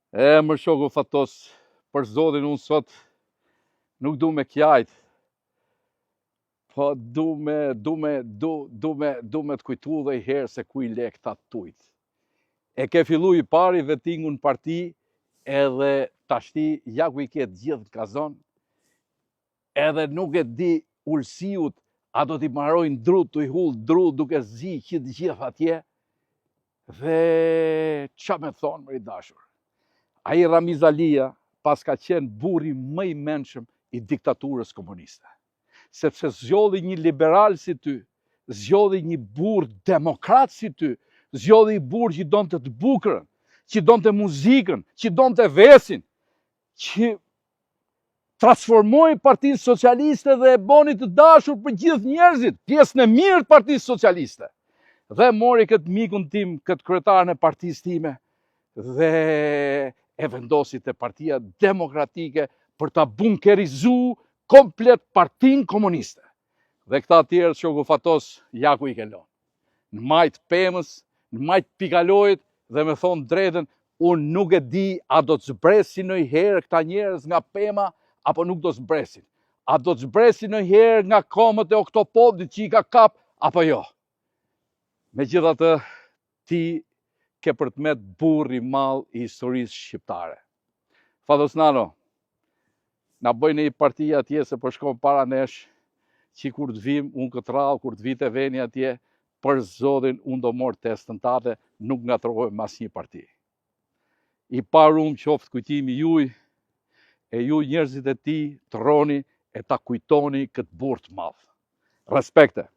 E mër shoku Fatos, për zotin unë sot nuk du me kjajt, po du me, du me, du, du me, du me të kujtu dhe i herë se ku i le këta tujt. E ke fillu i pari vetingun në parti edhe tashti ja ku i ke të gjithë në kazon, edhe nuk e di Ulsiut a do t'i marojnë drut, të i hull drut duke zi që të gjithë atje, Dhe ça me thonë, mër i dashur? Ai Ramiz Alia paska qenë burri më i mençëm i diktaturës komuniste. Sepse zgjodhi një liberal si ty, zgjodhi një burrë demokrat si ty, zgjodhi një burrë që donte të bukurën, që donte muzikën, që donte vesin, që transformoi Partinë Socialiste dhe e boni të dashur për gjithë njerëzit, pjesën e mirë të Partisë Socialiste. Dhe mori këtë mikun tim, këtë kryetarin e partisë time dhe e vendosi te Partia Demokratike për ta bunkerizu komplet Partinë Komuniste. Dhe këta tjerë, shoku Fatos, ja ku i ke lonë. Në majë të pemës, në majë të pikalojit dhe me thonë drejtën, unë nuk e di a do të zbresin ndonjëherë këta njerëz nga pema, apo nuk do të zbresin. A do të zbresin ndonjëherë nga komët e oktopodit që i ka kap, apo jo. Megjithatë, ti ke për të met burrë i madh i historisë shqiptare. Fatos Nano, na bëj një parti atje se po shkon para nesh, që kur të vim, unë këtë radhë, kur të vi te veni atje, për zotin, unë do marr testën tate, nuk ngatrohem me asnjë parti. I parum qoftë kujtimi juj, e ju njerëzit e tij të rroni e ta kujtoni këtë burrë të madh. Respekte!